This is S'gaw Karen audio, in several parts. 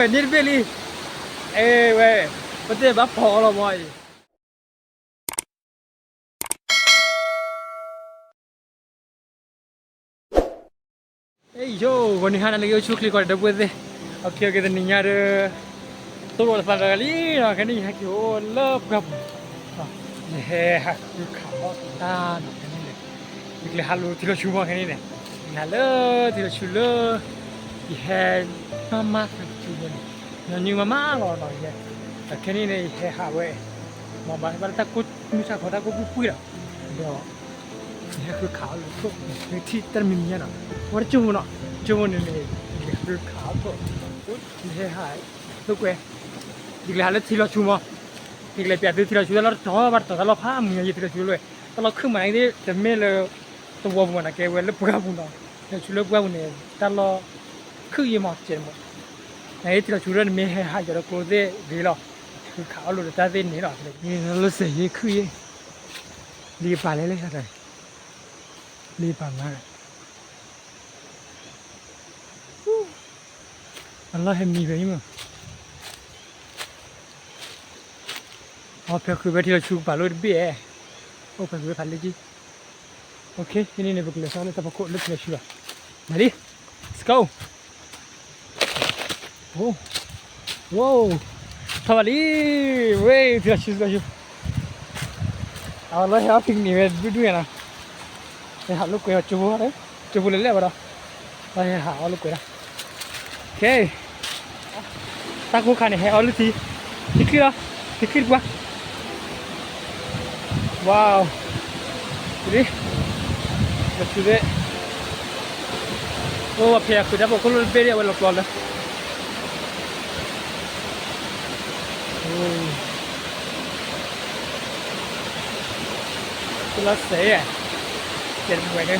န့ၣ်တဘ့ၣ်လံ, အဲဝဲ, ပတဲဘၣ်ဖီအီၤလီၤမီၤအံၤ. အဲယိၤ ဂီၤနံၤဟါနၤလၢကအိၣ်ဆူၣ်ချ့ကီးဒီးပုၢ်ဝဲၢ်သ့ၣ်, အခဲက့ၤတနံၤညါဒီး တိၢ်လိာ်သးဒီးလံနီၤ, ခဲန့ၣ်ယဟဲက့ၤအိၣ်လၢပှၢ်ပူၤ, ယဟဲဟးဃုခးအီၣ်တၢ်နီၤ, ခဲန့ၣ်န့ၣ် ယကလဲၤဟးလိာ်ထံလီၤဆူမီၤခဲန့ၣ်န့ၣ်, ယဟဲလၢထံလီၤဆူလၢ ယဟဲမၤမၤသးတစူၤဝဲန့ၣ်, ညီနုၢ်မၤမၤလီၤနီၤ, ယဟဲ, ဒီးခဲန့ၣ်န့ၣ် ယဟဲဟးဝဲ, မ့ၢ်ဘၣ်ဘၣ်လၢတၢ်ကိၢ်မုၢ်ဆါခီတၢ်ကိၢ်ပှံၢ်ပှံၢ်လီၤ, ဒီး ယဟဲဃုခးအီၣ်လၢထိၣ်, ယထံၣ်တၢ်တမံၤမံၤညါနီၤ, ဝဲတကၠိဖိနီၤ, ကၠိဖိန့ၣ်န့ၣ် ယကလဲၤဃုခးအီၣ်ထိၣ်, ယဟဲဟး, လိာ်ကွဲ, ယကလဲၤဟးလၢထံလီၤဆူမီၤ, ယကလဲၤပျးသုထံလီၤဆူတၢ်လီၢ်တတီၤဘၣ်တတီၤ တၢ်လီၢ်ဖးမုၢ်ညါယထံလီၤဆူလၢ, တၢ်လီၢ်ခုၣ်မးန့ၣ် တမ့ၢ်လၢ သဝီပူၤမးန့ၣ် ကဲဝဲလၢပှၢ်ပူၤနီၤ, ထံလီၤဆူလၢပှၢ်ပူၤန့ၣ် တၢ်လီၢ် ခုၣ်ယံမီၤစဲးမီၤ, နထံလီၤဆူလၢနမ့ၢ်ဟဲဟးယီၤဒီးကျိသ့ၣ်ဂ့ၤလီၤ, ဃုခးအီၣ်လိာ်ဒီးတၢ်သ့ၣ်န့ၣ်လီၤ, လၢစဲးယ့ခုၣ်ယ့, လံာ်ပာ်လဲၣ်လၢ, လံာ်ပာ်မး, အလီၢ်ဟဲမံဖဲအံၤမး, အဖဲဃုာ်ဝဲထံလီၤဆူကပၤလၢတဘ့ၣ်, အိၣ်ဖဲဃုာ်ဝဲဖးလၢကံ OK, ဖဲန့ၣ်န့ၣ် ပကလဲၤဆူလၢတၢ်ဖီခိၣ်လၢထံလီၤဆူလီၤ, မၤလံ, Let's go. ဝိ, ထီၣ်ဘၣ်လံ, ဝဲ, ထံလီၤဆူလီၤဆူ, အလီၢ်ဟဲအီၣ် picnic ဝဲဒူၣ်ဒူၣ်ညါနီၤ, ဟဲဟးလိာ်ကွဲအီၤကၠိဖိ, ကၠိဖိလဲၣ်လဲၣ်ဝဲဒီး, လီၢ်ဟဲဟးအီၣ်လိာ်ကွဲဒၣ်, ခဲ တၢ်ကိၢ်ခါန့ၣ် ဟဲအီၣ်လၢထံ, ထံချံလီၤ, ထံချံတပှၢ်, ဝါ, လံ, လၢထံသ့ၣ်, အိၣ်ဝဲဖဲအဃုာ်တၢ်ဖီခိၣ်လၢတဘ့ၣ်ဒ်အဝဲလီၤပျီလၢ လီၤစဲး, ကဲတပှဲၤန့ၣ်,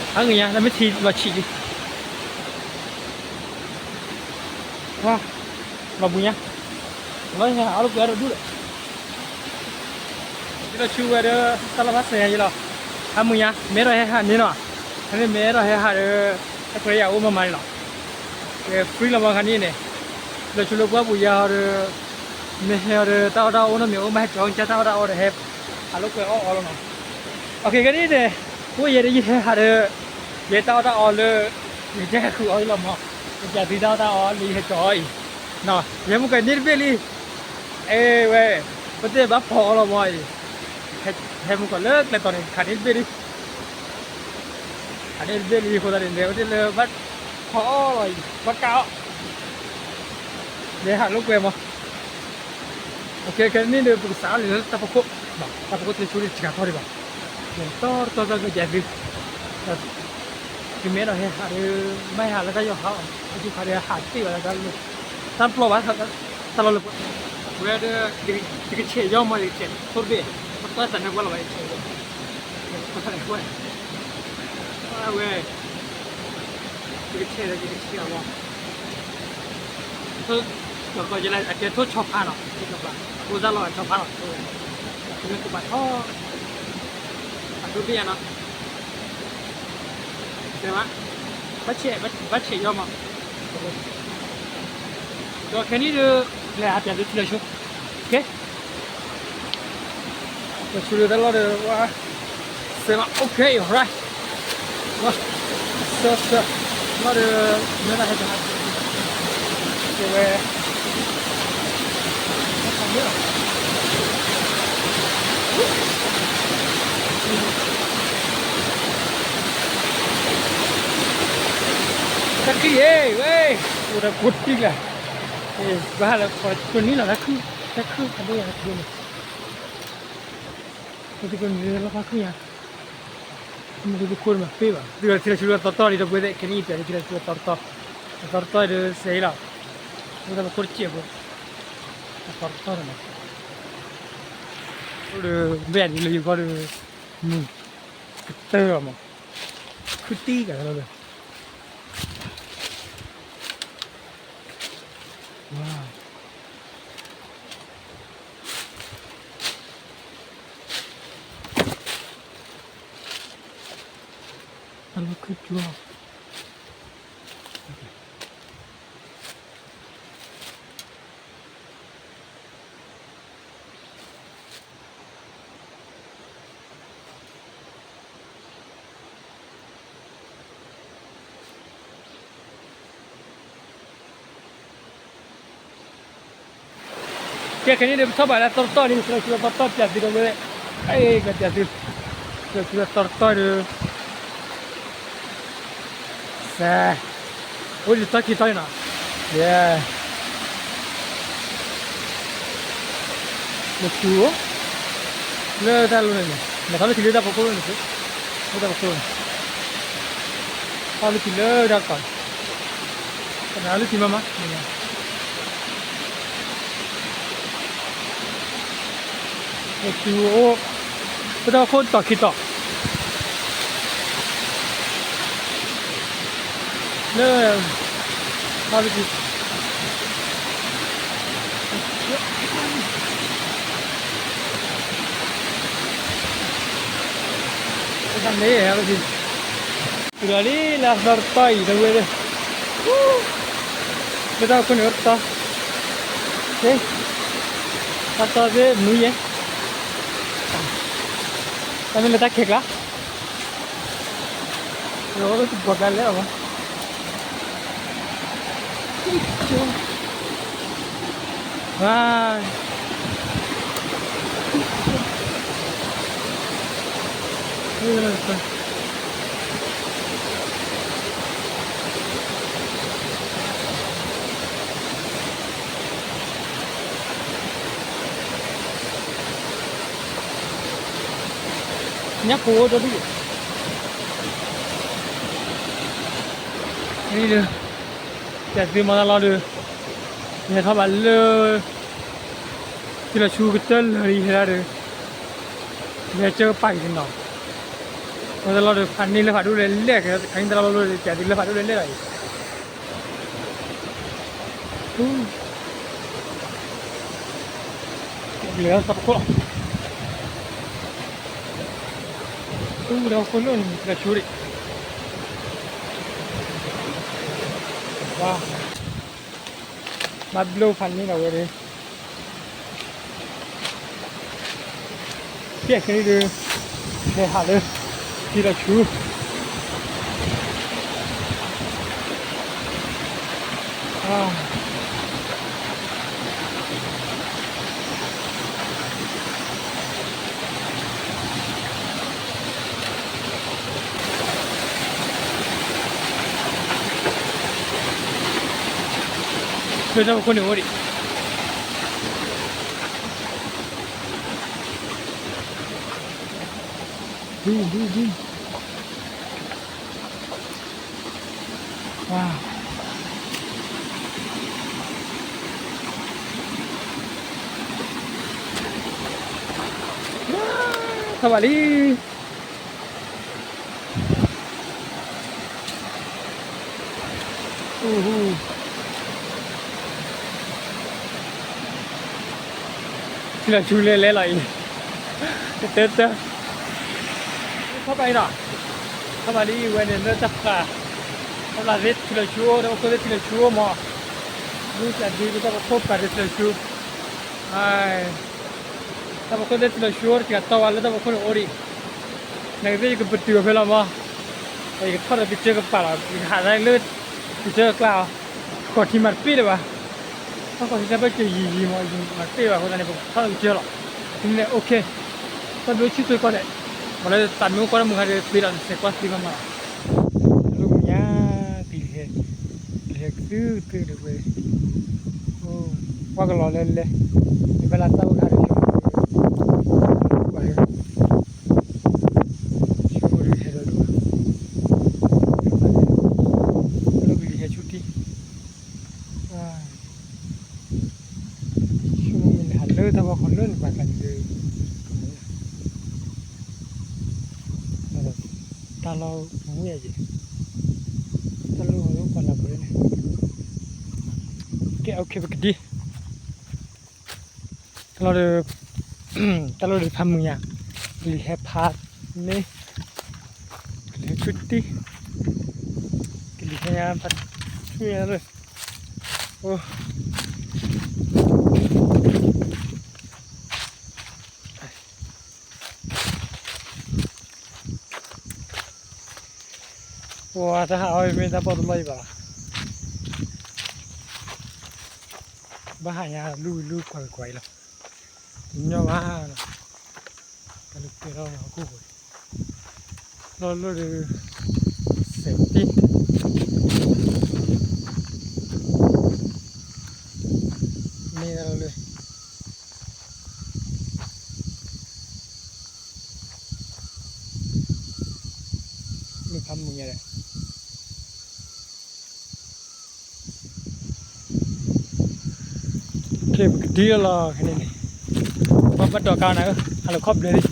အါဂ့ၤညါ လၢမ့ၢ်ထံလီၤဆံးလံ, ဝါ, လီၤဘှံးညါ, လီၤဟဲအီၣ်လိာ်ကွဲအီၤတဒူၣ်ဒီး ယလီၤဆူဝဲဒီး တၢ်လီၢ်ဖးစဲးညါယလီၤ, အမုၢ်ညါ မ့ၢ်အဲၣ်ဒိးဟဲဟးန့ၣ်နီၤ, ဖဲန့ၣ်မ့ၢ်အဲၣ်ဒိးဟဲဟးဒီး တၢ်ခွဲးယာ်အိၣ်မးမးန့ၣ်လီၤ, ကဲ free လီၤမးခါန့ၣ်န့ၣ်, လီၤဆူလၢပှၢ်ပူၤယၤအီၤဒီး မ့ၢ်ဟဲအီၤဒီး တၢ်အီၣ်တၢ်အီအိၣ်နီတမံၤ အိၣ်မးဟဲကၠီကၠၢ်တၢ်အီၣ်တၢ်အီဒီးဟဲ ဟးလိာ်ကွဲအီၣ်အီၤလီၤနီၤ, အခဲကဲန့ၣ်န့ၣ်, အိၣ်ယဲဒီးယဟဲဟးဒီး ယဲတၢ်အီၣ်တၢ်အီလၢ ယကဟဲဃုာ်အီၤလီၤမး, ယကသံတၢ်အီၣ်တၢ်အီလၢယဟဲကၠီအီၤအံၤ, ယဟဲမုၢ်ကဲန့ၣ်တဘ့ၣ်လံ, အဲဝဲ, ပတဲဘၣ်ဖီအီၤလီၤမးအံၤ, ဟဲမုၢ်ကီးလၢကျဲတီၤန့ၣ် ခးန့ၣ်တဘ့ၣ်လံ, ခးန့ၣ်တဘ့ၣ်လံအဃိသတးန့ၣ် လဲၤဝဲဒၣ်လၢဘၣ်ဖီအီၤလီၤအံၤ ဘၣ်ကၢ်အီၣ်, လဲၤဟးလိာ်ကွဲမး ခဲကဲန့ၣ်ဒီး ပကစးထီၣ်လံလၢတၢ်ဖီခိၣ်, တၢ်ဖီခိၣ်တဆူန့ၣ် စှၤထီၣ်ဒံးဘၣ်, တီတီတီကယၤသု, ယမ့ၢ်အဲၣ်ဒိးဟဲဟးဒီး, မ့ၢ်ဟဲဟးလၢတၢ်ယီၤဟး, အဆူၣ်ခါဒီးဟးတ့ၢ်ဘၣ်လၢတၢ်လီၢ်, တၢ်ပျီဘၣ်, တၢ်လီၢ်လၢပှၤ, ဝဲဒီး, ယကဆဲးယီၤမး ယကဆဲးထိၣ်တဘ့ၣ်, ပတၢ်သးနါပှၢ်လီၤဘၣ် ယကဆဲးယီၤ, ဝဲ ယကဆဲးဒီးယကဆဲးအီၤမး, ထိၣ်, ကီးကီးယလဲၣ် အကဲထိၣ်ဆီဖါနီၤ, ထိၣ်ဆီဖါ, ဖိသၣ်လီၤဆီဖါနီၤ, မ့ၢ်ကဘၣ်ထီၣ်, အဒိဘ့ၣ်ယၤနီၤ, တဲမး, ဘၣ်ဆဲး, ဘၣ်ဆဲးယီၤမး, ဒီးခဲနံၣ်ဒီး, လဲၤအပျးသုထံလီၤဆူ, ကဲ လီၤဆူလၢတၢ်လီၢ်ဒီး ဝါ, စဲမး OK, right, ဝါ, စၢၢ်စၢၢ်, လီၢ်ဒီး, မ့ၢ်ဒၣ်ဟဲတဟး, ကဲဝဲ, တၢ်ချံၣ်အံၤဝဲ, အိၣ်ဒီးကိးတံၢ်လၢ်, ဘၣ်ဟးလၢခိးတနံၣ်လီၤ တၢ်ခုၣ်, တၢ်ခုၣ်အဒိၣ်ယၤတဘိန့ၣ်, တၢ်ခုၣ်တနံၣ်လီၤ တၢ်ခုၣ်ညါ, မ့ၢ်တခိၣ်တမၤပ့ၢ်ဘၣ်, သုထံလီၤဆူလၢအသီတီၢ်လံ ဒီပုၢ်ဝဲၢ်သ့ၣ် ခဲနံၣ်အံၤပျးသုထံလီၤဆူအသီတီၢ်, အသီတီၢ်ဒီးစဲးအံၤလီၤ, အိၣ်ဒီးပခိၣ်တစဲးဖိ, အသီတီၢ်န့ၣ်မး, အိၣ်ဒီး, ဘၣ်ယၤဒ်လၢယဂီၢ်ဒီး, မုၢ်, ကတၢၢ်လီၤမး, ခုၣ်တံၢ်ကလီၤလၢ ဝါ, တၢ်လီၢ်ခုၣ်ကၠိ, ကဲခဲန့ၣ်ဒီး ပထီၣ်ဘးလၢသီတတီၢ်န့ၣ် သရၣ်ဆူသီတတီၢ် ပျးသုဒီးဝဲ, အဲ ကပျးသု, သရၣ်ဆူသီတတီၢ်ဒီး, စဲ, အိၣ်ဒံးတၢ်ခံတီၢ်န့ၣ်နီၤ, ယဲ, လၢဆူ, လၢတၢ်လီၢ်န့ၣ်န့ၣ် နထီၣ်လၢခံလၢတၢ်ဖီခိၣ်န့ၣ်, လၢတၢ်ဖီခိၣ်န့ၣ်, ထီၣ်လၢခံလၢတၢ်ကီၢ်, ကနၤလၢခံမးမး လၢဆူအိၣ်, လၢတၢ်ဖီခိၣ်တီၢ်ခံတီၢ်, လၢ, ဘၣ်လၢခံ, တၢ်န့ၣ်, တုၤလီၤလံလၢအသီတတီၢ်အံၤ တဝဲ, လၢတၢ်ဖီခိၣ်န့ၣ်အိၣ်တတီၢ်, တၢ်တီၢ်သ့ၣ်မုၢ်ယဲ, တၢ်မ့ၢ်လၢတၢ်ခဲကျါ, တဘီကျါလဲၣ်အီၤ, ဝါ, ညၣ်ဖိဒီဒူၣ်, ဒ်, ပျးသုမၤတၢ်လီၤဒီး, ယဟဲထီၣ်ဘၣ်လၢ, ထံလီၤဆူကတၢၢ်လၢာ်အံၤဟဲဒၣ်ဒီး, ယဟဲကၢကပၤအံၤတနီၤ, မၤတၢ်လီၤဒီး ဖးန့ၢ်လၢဖးဒိၣ်လဲၣ်လဲၣ်, ခဲအံၤတၢ်လီၤလီၤဒီး ပျးသုလၢဖးဒိၣ်လဲၣ်လဲၣ်လီၤအံၤ လဲၤတၢ်တခိၣ်လီၤ, အူဒီးခိၣ်လၢန့ၣ် လၢဆူဒံး, ဘၣ်ဘျိဖးန့ၢ်ဒီးဝဲဒီး ကဲခဲအံၤဒီး, လဲၤဟးလၢ, ထံလီၤဆူ လၢတၢ်ဖီခိၣ်န့ၣ်အိၣ်ဒံး, ဒူၣ်ဒူၣ်ဒူၣ်, ဝါ, ထီၣ်ဘၣ်လံ ထံလီၤဆူလဲၤလဲၤလီၤအံၤ, တတၢတၢ, ထီၣ်ဘၣ်အံၤနီၤ, ထီၣ်ဘၣ်လံဝဲန့ၣ်လၢတၢ်ပှၤ, တၢ်ပှၤသ့ၣ်ထံလီၤဆူအိၣ် တၢ်ဖီခိၣ်သ့ၣ်ထံလီၤဆူအိၣ်မး, ဒ်ပျးဒ်တၢ်ဖီခိၣ်ပှၤသ့ၣ်ထံလီၤဆူ, တၢ်ဖီခိၣ်သ့ၣ်ထံလီၤဆူအိၣ် တကတီၢ်ဝဲလၢတၢ်ဖီခိၣ်န့ၣ်အိၣ်ဒံး, နကသ့ၣ်ယကပတုာ်အီၤဖဲလီၤမး, ယကထီၣ်ဒီးပံၤကၢကပၤလီၤ ယကဟးဒၣ်လၢ, ပံၤကၢအကျါအီၤ, ဃီၤထံမၤတပ့ၢ်လၢၤဘၣ်, တၢ်ဃီၤထံတၢ်ဘၢၣ်စၢၤယံၤယံၤမး ယမၤတပ့ၢ်ဘၣ်အဃိသတးန့ၣ် ပကထီၣ်လၢပံၤကၢလီၤ, ဖဲန့ၣ်န့ၣ် okay, တၢ်ဘျုးဆံၣ်စိၤကီးဒဲး, ပှၤလၢတၢ်မ့ၢ်အိၣ်ကွၢ်တၢ်မုၢ်ဟါဒီး သ့ဒီးနဆဲးကွၢ်သ့မးမးလီၤ, လၢမုၢ်ညါ, ကလံၤဟဲ, ကလံၤဟဲကသုကသုဒီးဝဲ, ကွၢ်ကလီၤလၢလဲ, မ့ၢ်ဘၣ်လၢတၢ်အိၣ်ခါဒီး ဆိကမိၣ်ဒုးဟဲဒီးဒိၣ်, လၢကလံၤဟဲဆူတံၢ်, ဆိကမိၣ်မ့ၢ်နဟးလၢတၢ်ဖီခိၣ်လၢနပှၤကျါန့ၣ်ဒီး, တၢ်လီၢ်မူယဲၢ်, တၢ်လီၢ်အိၣ်ပှၤလၢပှဲၤန့ၣ်, ကဲ okay ပကဒံ တၢ်လီၢ်ဒီး, တၢ်လီၢ်ဒီးဖးမုၢ်ညါ, ကလံၤဟဲဖးန့ၣ်, ကလံၤဟဲဆူတံၢ်, ကလံၤဟဲဖးဆူညါလၢ, အိၣ် ပှၤတၢ်ဟးအီၣ်မ့ၢ်တၢ်ပီၣ်တလီၢ်အံၤဘၣ်လီၤ, ဘၣ်ဟးညါလူၤလူၤကွၢ်ကွၢ်အံၤလီၤ, တညီဘၣ်နီၤ, တၢ်လၢကဲထီၣ်ဟီၣ်ခိၣ်ဖိ, လီၢ်လၢဒီး စဲးတံၢ် မ့ၢ်တၢ်လၢ မ့ၢ်ဖးမုၢ်ညါဒီး ခဲပကဒံလီၤလီၤခဲန့ၣ်န့ၣ်, ဘၣ်ဘၣ်ဒိးကါနၤဧၢ, ဟးလၢခီၣ်ဘျၢၣ်လံ, လၢခီၣ်ဘျၢၣ်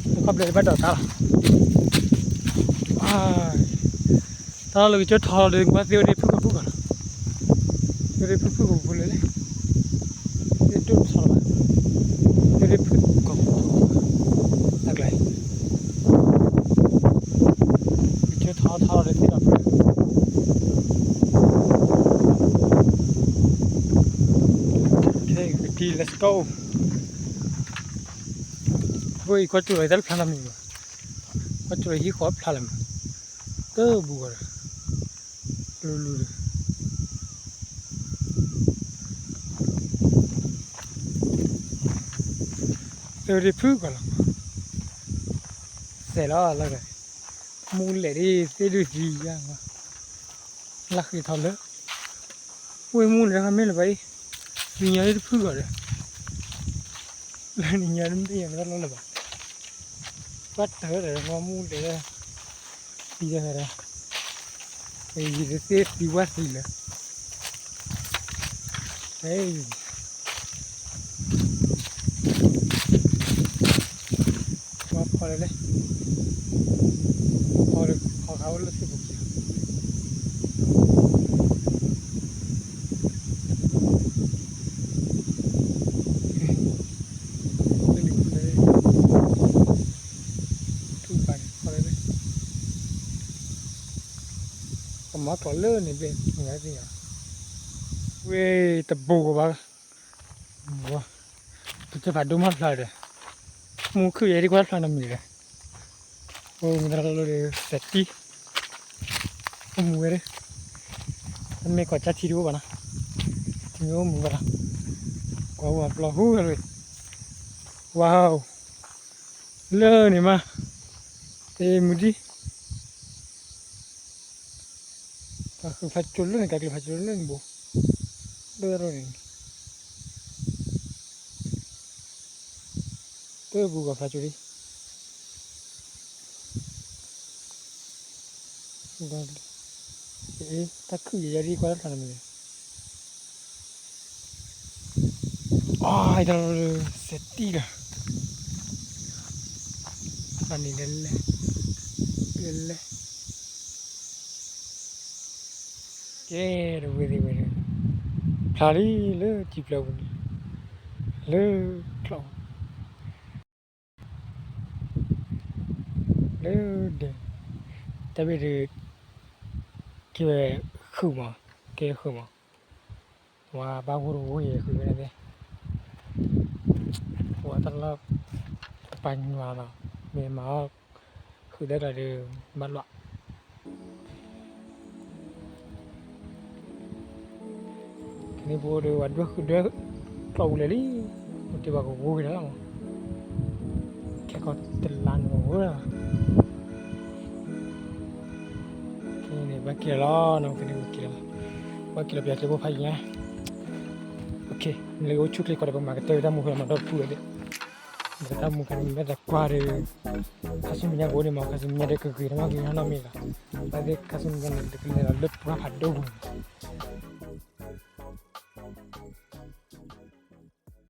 လံဘၣ်ဒိးကါလီၤ, တၢ်လီၢ်လၢကစၢၢ်ထီလီၤဒီး ကဘၣ်သ့ဝဲဒၣ်ဖုၣ်ကိာ်ဖုၣ်ကိာ်လီၤ, သ့ဝဲဒၣ်ဖုၣ်ဖုၣ်ကိာ်ပူၤလၢလဲၣ်, သ့ၣ်ဒိၣ်ထီလီၤဘၣ်, သ့ဝဲဒၣ်ဖုၣ်ကိာ်ပူၤ, တၢ်ကျါအံၤ ကစၢၢ်ထီထီလီၤဒီးသ့ၣ်လီၤဖုၣ် ခဲကဒံ let's go, အဃိအံၤကွၢ်ကၠိလီၤအံၤတၢ်တဖျါနီတမံၤဘၣ်, ကွၢ်ကၠိလီၤဟံၣ်ဃီဖျါလၢၤမး, တၢ်ဘူးဂီၤဒီး လူၤလူၤဒီး သ့ဝဲဒၣ်ဖုၣ်ကိာ်လီၤ, စဲးလီၤလီၤဒီး မူလဲၣ်ဒ်သ့ၣ်ဒုးသံယါ, လၢဃ့ထီၣ်လၢ ဝ့ၢ်မူလဲၣ်တခါမ့ၢ်လၢၤဘၣ်အံၤ, နံၤညါဒ်တဖုၣ်ကိာ်ဒီး လၢနံၤညါတမ့ၢ်ယါတၢ်လီၢ်လၢၤဘၣ်, ကွၢ်တၢၢ်ဒီး ဝ့ၢ်မူလဲၣ်ဒီး သံတခါဒီး ယံၤတသ့သံဝဲသံလၢၤ, ဟဲ ဝဲဖီလဲၣ်လဲၣ်, ဖီလၢဖီခါအိၣ်လၢသ့ၣ်ပူၤကံၤ, လၢနံၤဖီလဲၣ်, ထူၣ်ပာ်န့ၣ်ဖီလဲၣ်လဲၣ်, ပမၤကျိးလၢန့ၣ်ဘၣ် မုၢ်ဂၤသ့ၣ်ညါ, ဝ့ၢ်တဘူးကဘၣ် ပကဖးဒိၣ်မးဖျါဒီး မူခုၣ်ယဲဒ်ကွၢ်ဖျါနီတမံၤဒီး အိၣ်မူတၢ်လီၢ်လၢဒီး စဲးတံၢ် အိၣ်မူဝဲဒီး တမ့ၢ်ကိးကၢ်ထံတအိၣ်ဘၣ်နီၤ တမ့ၢ်အိၣ်မူဘၣ်လီၤ ကွၢ်ဝဲပျီဟူဝဲလီၤ ဝါ လၢန့ၣ်မး တမူဒံ ပှၤဃုဖးကၠိလၢန့ၣ် ကကျၢၤဖးကၠိလၢန့ၣ်ဘိ လၢန့ၣ် တၢ်ဘူၣ်ကီၤဖးကၠိလံ တၢ်ခုၣ်ယဲယဲဒ်ကွၢ်တၢ်ဖျါန့ၣ်မ့ၢ် အတၢ်စဲးတံၢ်လီၤ ဖျါန့ၣ်လဲၤလဲၤ လဲၤလဲၤ ကဲ တဝ့ၤသ့ၣ်ဝဲ ဖျါလံလၢထံဖျၢၣ်ပူၤန့ၣ် လၢကျိး လၢဒဲး တၢ်ဘ့ၣ်ဒုး ကဲဝဲဃုာ်မး ကဲဃုာ်မး ဝဲဘၣ်ဂိၢ်တဂိၢ်ယဲၤဃုာ်ဝဲဒၣ်သ့ၣ် ဝဲတၢ်လီၢ် ပပာ်ညွၤလီၤ မ့ၢ်မၤအီၣ် ဃုာ်တၢ်ကျါဒီး ဘၣ်လွး ခဲန့ၣ်ပအိၣ်ဒီး ပှၤဒွဲၣ်ဃုာ်ဒွဲၣ်ကျိးပူၤလဲၣ်လံ ပတဲပှၤကဂိၢ်က့ၤတၢ်လီၤမး ခဲကီးတလါန့ၣ်ပဂိၢ်လီၤ ခဲန့ၣ် ဘၣ်က့ၤလီၤလီၤ နကန့ၣ်က့ၤလီၤ ဘၣ်က့ၤလီၤပျးကျဲဘိဖးယံၤညါ နလၢအိၣ်ဆူၣ်ချ့ကီးဒီး ပမၤကတၢၢ်တၢ်မူဖဲမၤဒီပုၢ်ဝဲၢ်သ့ၣ် မၤတၢ်မူဖဲန့ၣ် မ့ၢ်တကွၢ်ဒီး ခါဆူမဲာ်ညါကအိၣ်ဒံးမး ခါဆူမဲာ်ညါဒီးကဂ့ၤတမံၤဂ့ၤနီတမံၤလီၤ ဘၣ်သ့ၣ်ခါဆူမဲာ်ညါန့ၣ် တကလဲၤလီၤလၢပှၢ်ဖးဒိၣ်ပူၤန့ၣ်